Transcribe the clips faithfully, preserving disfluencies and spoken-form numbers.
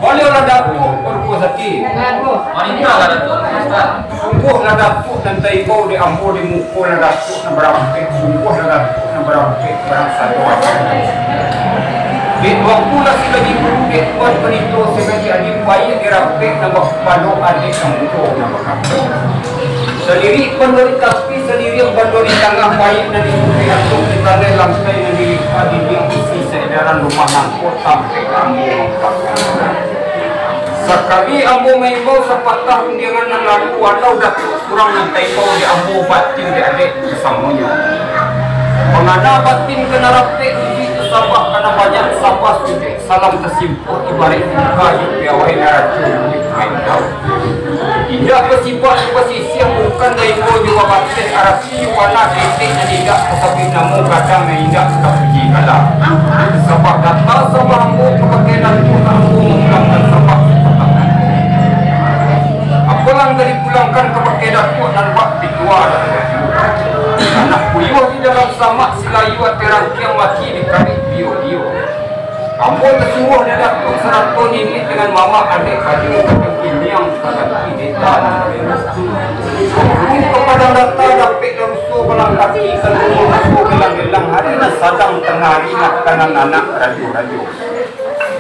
Baliau lah Datuak Paduko Sati. Marintahlah Datuak Paduko Sati. Sungguahlah Datuak nan taimbau dek ambo di muko lah Datuak nan barampek. Sungguahlah Datuak nan barampek barang sado. Dek tuanku lah si Gaji Bulu, dek tuan panito si Gaji Adim, baiak di rapek nan bakupalo, adek nan mudo nan bakapek. Salirik bandua di tapi, salirik bandua di tangah, baiak nan di supiah tu, di tanah lantai nan di lipa, dindiang isi saedaran rumah nangko, tampek ambo mangkakan. Sakali ambo maimbau sapatah rundiangan nan lalu, walau Datuak surang nan taimbau di ambo, batin di adek basamonyo. Pangana batin ka nan rapek, uji tu sabah ka nan banyak, sabah sujud salam tasimpuk, ibaraik buka jo piawai naraco nan dipain daun. Indak basibak jo basisiah, bukan daibo jo babateh, arati jo wana ketek nan indak tasabuik namo, gadang nan indak tapuji gala. Sabab data sabab ambo ka pakai Datuak, ambo mamulangkan sabab sipatah. Apo nan ka dipulangkan ka pakai Datuak nan bak pitua Datuak juo. Anak puyuah di dalam samak, silayu ateh rangkiang, mati di karek bio-bio. Ambo tasuruah dek Datuak sarato niniak dengan mamak, adek kado ka kiniang, ka kaki deta nan balelo. Guru ka padang data, dapek daruso balang kaki, ka rumah ruso gelang-gelang, hari nan sadang tangah hari, makanan anak rajo-rajo.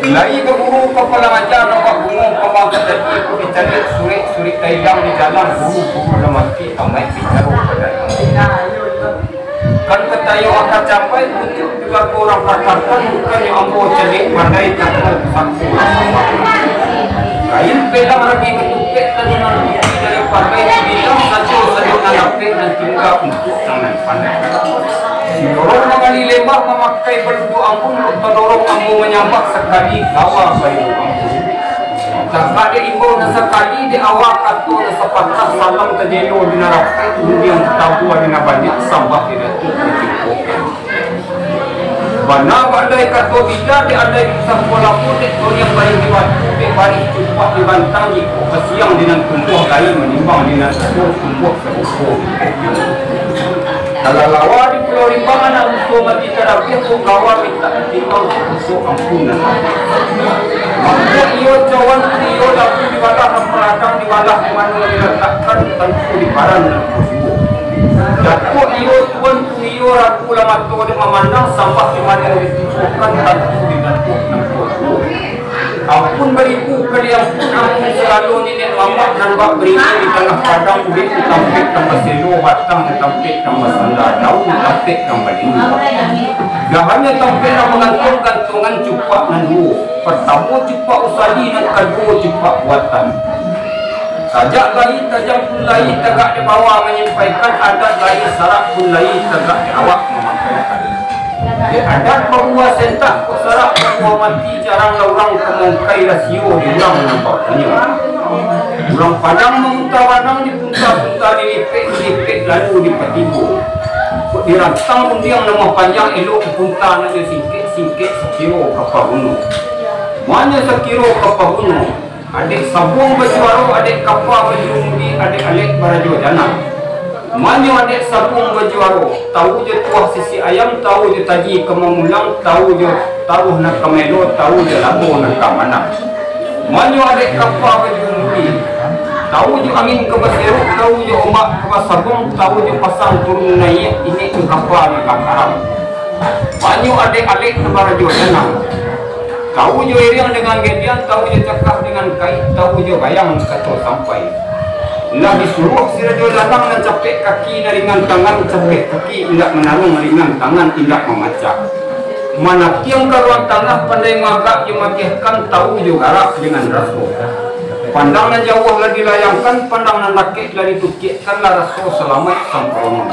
Lai baguru ka palang aja, nampak bungo kambang kajati, kok dicaliak surek-surek taidang di jalan, guru-guru lah mati, amaik bicaro ka dalam. Kan katayo angka capai, pucuk di lagu urang katakan, bukannyo ambo cadiak pandai, kato sangko rasa pandai. Kain pelang ragi katupek, talingan putih dari pandai, dibilang sajo-sajo nan dapek, nan tingga untuak nan pandai. Sidorong mangali lembah, mamakai baluduak anggun, tadorong ambo manyambah, sakali gawa bayu anggun. Tagak dek imbau nan sakali, dek awa kato nan sapatah, salam tajelo di nan rapek, rundiang tatabua di nan banyak, sambah di Datuak dicukupkan. Bana badai kato bida, dek adai pusako lamo, dek toniang bayu di batu, dek barih cupak di bantang, jikok basiang di nan tumbuah, gai manimbang di nan tumbuah, tumbuah sarupo di kopi. Kalalawa di Pulau Rimbang, anak musuah mati tarabiah, kok gawa mintak ditimbang, sakuso ampunan. Mambuek iyo cawan, iyo labu dibalah, ramparadang dibalah, di mano dilatakkan, tantu di paran nan kaduo. Datuak iyo tuan tu iyo, ragu lah mato dek mamandang, sambah di mano ditujukan, tantu di Datuak nan kaduo. Ampun baribu kali ampun, ampun sagalo niniak mamak nan bak baribu di tangah padang, ubek di tampek nan baselo, batang di tampek nan basanda, daun di tampek nan balingua. Dahanyo tampek nan bagantuang, gantuangan cupak nan duo. Partamo cupak usali, nan kaduo cupak buatan. Tajak lai, tajam pun lai, tagak di bawah manyampaikan adat lai, sarak pun lai, tagak di awak mamakaikan. Di adat babuah sentak, kok sarak babuah mati, jarang lah urang ka maungkai rasio di urang nan bapunyo. Urang Padang mamunta banang, dipunta-punta, dilipek-lipek, lalu dipatigo. Kok dirantang rundiang nan panjang, elok dipunta nan jo singkek, singkek sakiro ka paguno. Manyo sakiro ka paguno, adek sabuang bajuaro, adek kapa bajurumudi, adek alek barajo janang. Manyo adek sabuang bajuaro, tau jo tuah sisik ayam, tau jo taji ka mamulang, tau jo taruah nan ka maelo, tau jo labo nan ka manang. Manyo adek kapa bajurumudi, tau jo angin ka baserok, tau jo ombak ka basabuang, tau jo pasang turun naiak, ingek jo kapa nan ka karam. Manyo adek alek nan barajo janang, tau jo iriang dengan gendiang, tau jo cakah dengan kaik, tau jo bayang kato sampai. Indak disuruah si rajo janang nan capek kaki, nan ringan tangan, capek kaki indak manaruang, ringan tangan indak mamacah. Manatiang ka ruang tangah, pandai maagak jo maagehkan, tau jo garak dengan raso. Pandang nan jauah lah dilayangkan, pandang nan dakek lah ditukiakkan, lah raso salamaik samparono.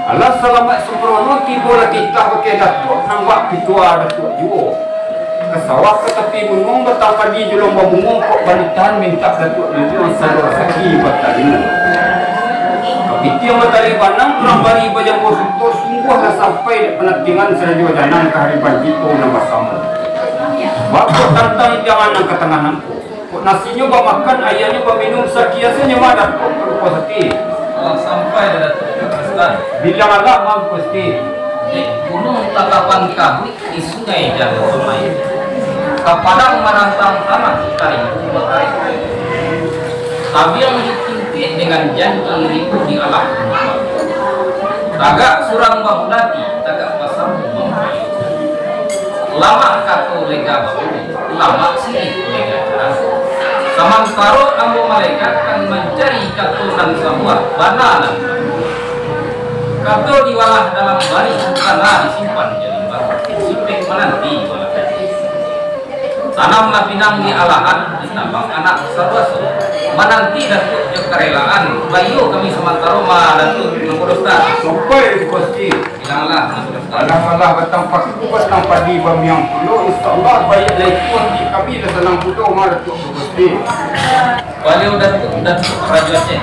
Alah salamaik samparono, tibo lah titah bakeh Datuak, nan bak pitua Datuak juo. Ka sawah ka tapi gunuang, batang padi jo lomba bungo, kok banitahan mintak Datuak Liliang, sado rasaki batalimo. Kapitiang batali banang, urang bari bajambo suto, sungguahlah sampai dek panantiangan si rajo janang kahariban kito nan basamo. Bako tantang jangan nan ka tangah nangko. Kok nasinyo bamakan, aianyo baminum, sakian sajo mah Datuak Paduko Sati. Alah sampai dah Datuak Paduko Sati. Bilang alah mah Paduko Sati. Dek gunung tatapan kabuik, di sungai jalur bamain. Ka padang manantang tanah, ka rimbu bakain. Tabiang ditintiak dengan janji, rindu dialah. Tagak surang babulati, tagak basamo bamain. Lamak kato lega baulu, lamak siriah lega jarang. Samantaro ambo malenggakan mancari kato nan sabuah, bana nan sabuah. Kato diwalah dalam barih, bana disimpan jo limbago. Sipek mananti walah. Tanam lah pinang di alahan, ditabang anak saruaso. Mananti Datuak jo karelaan, baiyo kami samantaro ma Datuak Mangku Ustaz. Sampai di Gusti. Bilanglah, Mangku Ustaz. Alah-alah batang paku, batang padi bamiang pulo, insyaallah baiak lai tuan di kami lah sanang pulo ma Datuak Gusti. Baliau Datuak, Datuak Rajo Aceh.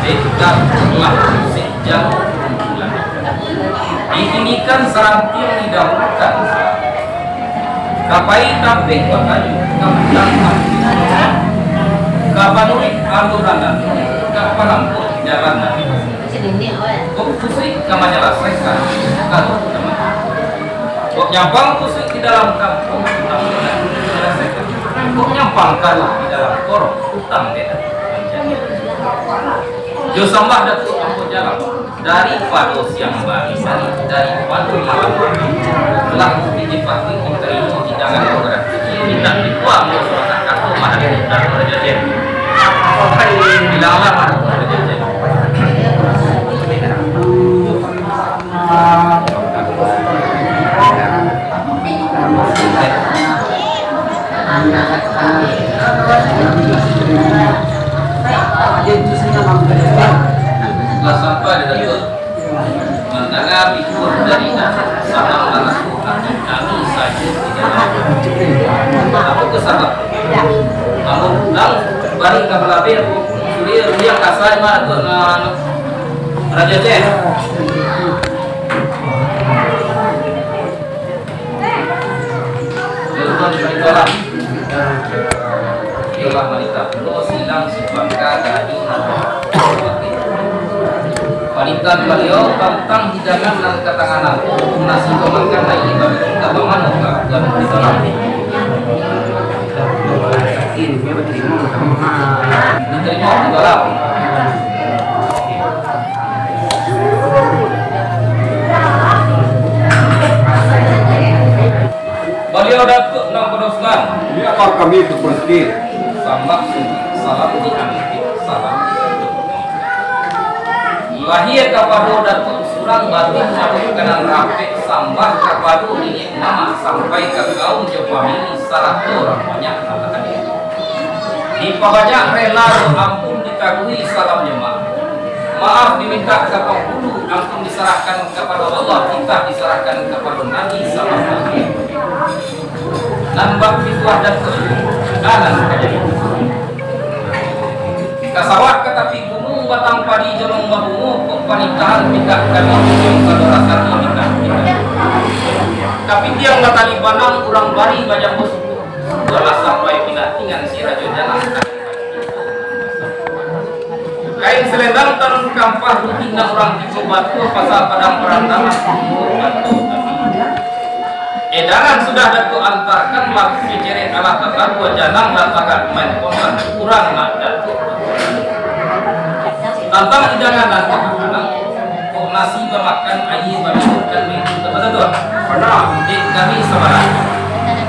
Dek Datuak lah sejak kumpulan. Ditinggikan sarantiang, didahulukan. Ka pai tampek bakayu, ka pulang tampek. Ka panuruik aluranan, ka palampuah jalanan. Kok kusuik ka manyalasaikan, ka Kok nyampang kusuik di dalam kampuang, utang dek Datuak manyalasaikan. Kok nyampang karuah di dalam korong, utang dek Datuak manjadi. Jo sambah Datuak ambo jalang, daripado siang bari, daripado malam bari, lah dipatuik ditarimo hidangan urang. Indak dibuang jo sabatang kato, malah Datuak Rajo Aceh. Bilanglah, Datuak Rajo Aceh. Lah sampai di Datuak mandanga pituah dari Datuak, sanang marasa hati kami sajo di dalam. Apo ko sabab? Amun pulang, bari ka balabeh, sulia rundiang kasai mah Datuak, nah, Rajo Aceh. Jawaban Faizalah. Iyolah, manitah pulo silang sipangka kayu. Panitahan baliau tantang hidangan nan katanganan, nasi pamakan, aia baminum ka bamano ka bulan Faizalah. Ditarimo Faizalah. Baliau Datuak nan badosanan. Iyo, kami tu pasti. Sambah suci, salam diangkek, salam. Lahia kapado Datuak surang, batin manuik ka nan rapek, sambah kapado niniak mamak, sampai ka kaum jo famili, sarato urang banyak nan hadir. Dipabanyak rela jo ampun, ditaguhi salamnyo maaf. Maaf dimintak ka panghulu, ampun disarahkan kapado Allah, titah disarahkan kapado Nabi sallallahu alaihi wasallam. Nan bak pituah Datuak, anan ka jadi. Ka sawah ka tapi gunung, batang padi jalong babungo, kok panitahan pihak kami, tujuan saudara kami mintak. Tapi tiang batali banang, urang bari bajambo suku. Walah sampai pinatingan si Rajo Jalang. Kain selendang tarun kampah, ruti nan urang tigo batu, pasal padang parandaman. Edangan sudah Datuak antakan, laku keceret alah tatabuah, janang lah tagak main kontan, kurang nak Datuak. Tantang hidangan nan kok nasi bamakan, aia baminum, kan baitu, betul tu? Bana. Dek kami sabarang.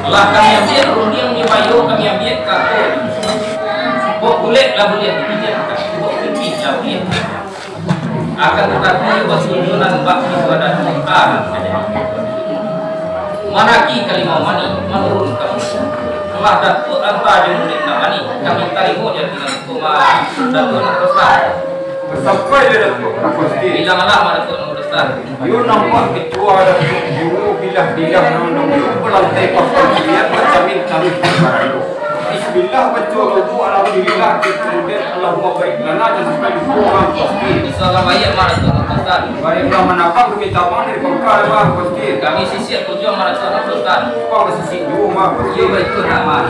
Lah kami ambiak rundiang, di bayo kami ambiak kato. Kok bulek lah buliah dipijak, kok pipih lah buliah. Akan tatapi, basunyunan bak itu ado doa. Manaki kalimau manih, manurun ka muko. Lah Datuak anta jo murid nan manih, kami tarimo jo ati nan iko, Datuak nan badosanan. Sampai di Datuak Gusti. Bilanglah, Datuak nan badosanan. Yo nampak ketua Datuak guru bilah-bilah nan dahulu, balantai papan bilian, bacamin taruih di barando. Bismillah, baco wudu, alhamdulillah, kemudian Allahumma barik lana, jan sampai lupo, Datuak Gusti. Insyaallah, baiak, Datuak nan badosanan. Baiaklah, manapang kami tabang dari pangka, Datuak Gusti. Kami sisiak tujuan, Datuak nan badosanan. Pang basisiak juo, Datuak Gusti. Iyo, baitu, Datuak.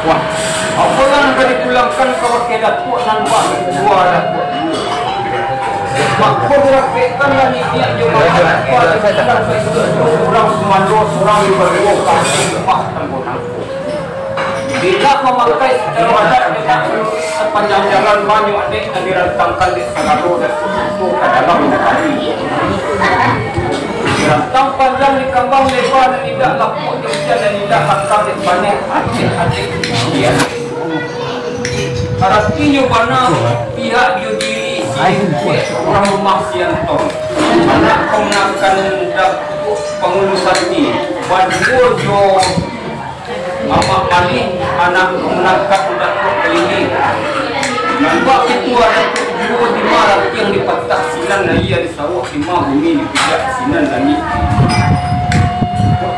Wah, apolah nan ka dipulangkan kabake Datuak nan bak dua Datuak. Mako dirapekkanlah niniak jo mamak, surang sumando, surang di baruo, ka rumah tanggo nangko. Bila mamakai sacaro adat, dek sapanjang jalan banyak dek nan dirantangkan dek sagalo Datuak ka dalam nagari. Dirantang panjang, dikambang leba, nan indak lapuak, dek ujan, nan indak lakang, dek banyak atik-atik. Aratinyo bana pihak jo diri si urang rumah si Anton. Anak kamanakan Datuak Pangulu Santi, baduo jo Amak Malih, anak kamanakan Datuak Kalini. Nan bak itu ado juo limo ratiang dipatah, sinan aia disawok, limo bumi dipijak, sinan langik.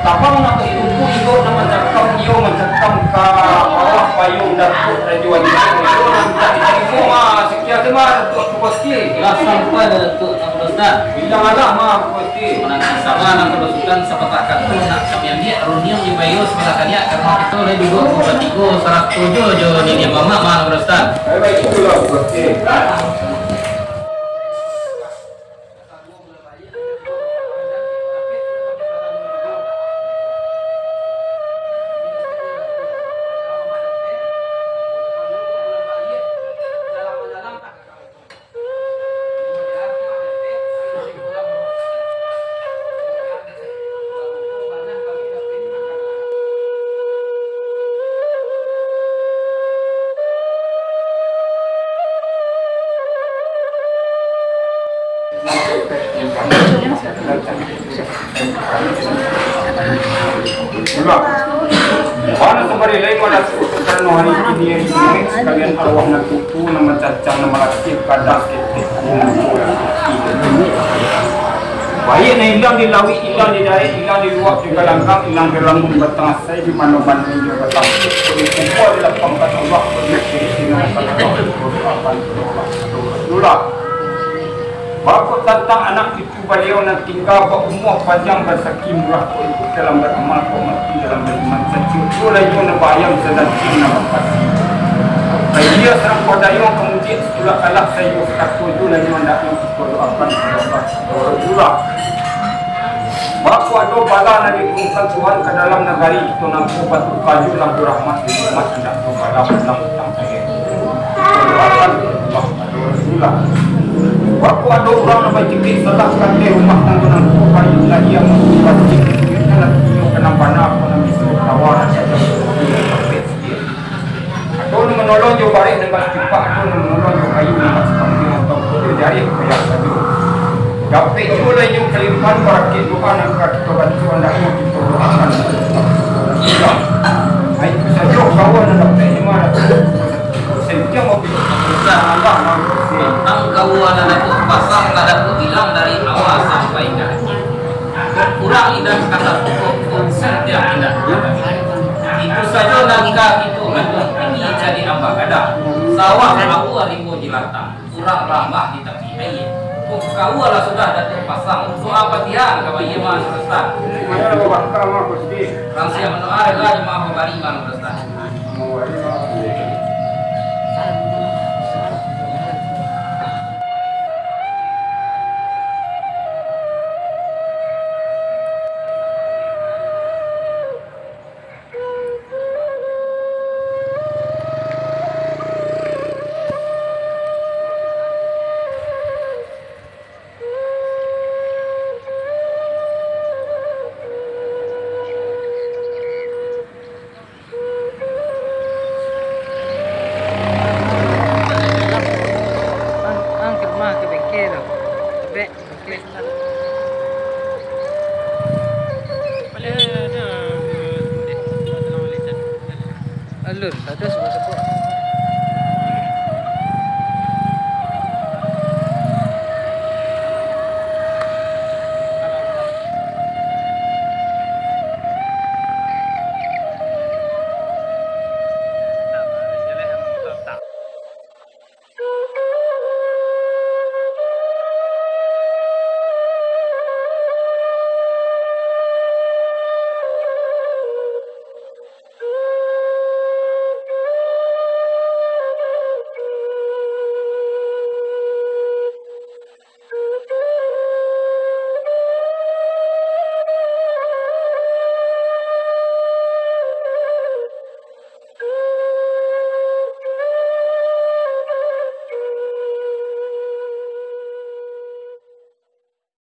Tabang nak batumpu, iyo nan mancakam, iyo mancakam ka bawah payung Datuak Rajo Anjing. Iyo nan tak ditarimo, ah, sakian se mah Datuak Kusti. Lah sampai dah Datuak Nangkodo Sutan. Bilang alah mah Kusti. Mananti sama Nangkodo Sutan sapatah kato nak kami ambiak, runiang jo baiyo sapatah kaliak, karano kito lai duduak batigo sarato jo, jo niniak mamak mah Nangkodo Sutan. Baik, baik, itulah Kusti. Bana sabari lai mah Datuak, karano hari kini sakalian arwah nan tutu, nan mancacang, nan malatiah, kadang ketek. Baiak nan ilang di lauik, ilang di darat, ilang di luak, di galanggang, ilang di lamun, batang asai di mano-mano inyo batang. Kok dikumpua di lapang ka Allah, kok di kiri di nan ka Allah. Rasulullah. Bako tantang anak cucu baliau nan tingga, baumua panjang, rasaki murah, kok iduik dalam baramal, kok mati dalam baiman, saciut juo lai inyo nan baayam, sadanciang nan bapasi. Baiyo sarang padayuang ka mudiak, satulak alah saiyo sakato juo lai inyo, andaknyo kito doakan kabake Allah Taala. Bako ado bala nan diturunkan Tuhan ka dalam nagari kito, nangko batuka juo lah jo rahmat di nikmat, andaknyo bala pulang utang payah. Kito doakan Allah. Bako ado urang nan bacikik salah ka ateh rumah tanggo nangko, baik lahia maupun batin, duitnyo lah inyo kanang bana, apo nan biso tawa, raso. Ado nan manolong jo barek nan bak satipak, ado nan manolong jo kayu nan bak satampiang, ataupun jo jariah koyak sajo. Dapek juo lah inyo kalimpahan barakek doa nan ka kito bantu, andaknyo kito doakan. Nah, itu sajo kawan nan dapek lima ratus. Sentiang bapikia tantang kawa nan Datuak pasang, lah Datuak bilang dari awal sampai ka akhir. Urang indak ka tatutuik sentiang indak. Itu sajo nan ka kito bantu, tinggi jadi ambak gadang. Sawah aua rimbo jelantang, urang rambah di tapi aia. Kawa lah sudah Datuak pasang. Doa Fatihah ka baiyo mah, Ustaz. Ayo, bakal mah, Gusti. Rang siap mandoa, rela jamaah pambari mah, Ustaz. Lur, ada sebut-sebut.